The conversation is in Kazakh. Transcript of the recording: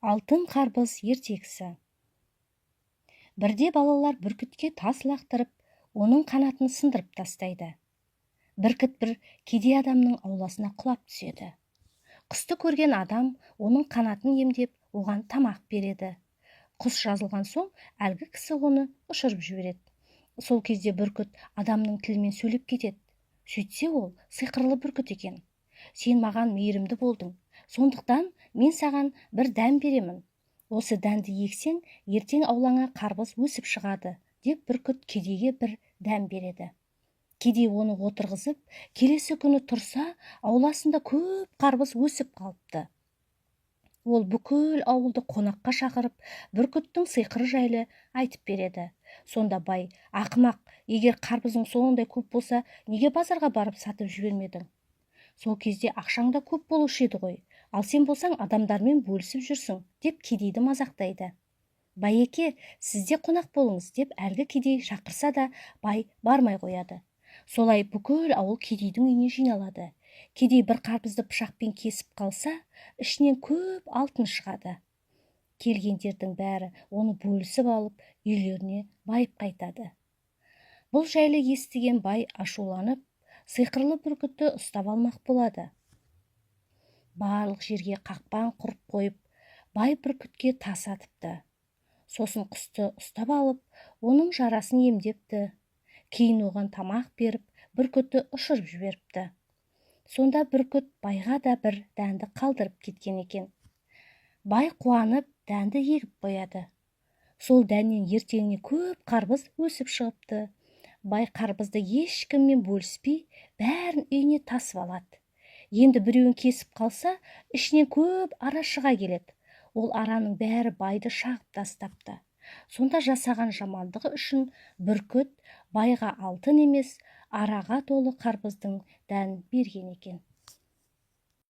Алтын қарбыз ертегісі. Бірде балалар бүркітке тас лақтырып, оның қанатын сындырып тастайды. Бүркіт бір кедей адамның ауласына құлап түседі. Құсты көрген адам оның қанатын емдеп, оған тамақ береді. Құс жазылған соң, әлгі кісі оны ұшырып жібереді. Сол кезде бүркіт адамның тілімен сөйлеп кетеді. Сөйтсе, ол сиқырлы бүркіт екен. «Сен маған мейірімді болдың, сондықтан мен саған бір дән беремін. Осы дәнді ексең, ертең аулаңа қарбыз өсіп шығады», – деп бүркіт кедейге бір дән береді. Кедей оны отырғызып, келесі күні тұрса, ауласында көп қарбыз өсіп қалыпты. Ол бүкіл ауылды қонаққа шақырып, бүркіттің сиқыры жайлы айтып береді. Сонда бай: «Ақымақ, егер қарбызың сондай көп болса, неге базарға барып сатып жібермедің? Сол кезде ақшаң да көп болушы еді ғой. Ал сен болсаң, адамдармен бөлісіп жүрсің», – деп кедейді мазақтайды. «Байеке, сіз де қонақ болыңыз», – деп әлгі кедей шақырса да, бай бармай қояды. Солай бүкіл ауыл кедейдің үйіне жиналады. Кедей бір қарбызды пышақпен кесіп қалса, ішінен көп алтын шығады. Келгендердің бәрі оны бөлісіп алып, үйлеріне байып қайтады. Бұл жайлы естіген бай ашуланып, сиқырлы бүркітті ұстап алмақ болады. Барлық жерге қақпан құрып қойып, бай бүркітке тас атыпты. Сосын құсты ұстап алып, оның жарасын емдепті. Кейін оған тамақ беріп, бүркітті ұшырып жіберіпті. Сонда бүркіт байға да бір дәнді қалдырып кеткен екен. Бай қуанып, дәнді егіп қояды. Сол дәннен ертеңіне көп қарбыз өсіп шығыпты. Бай қарбызды ешкіммен бөліспей, бәрін үйіне тасып алады. Енді біреуін кесіп қалса, ішінен көп ара шыға келеді. Ол араның бәрі байды шағып тастапты. Сонда жасаған жамандығы үшін бүркіт байға алтын емес, араға толы қарбыздың дән берген екен.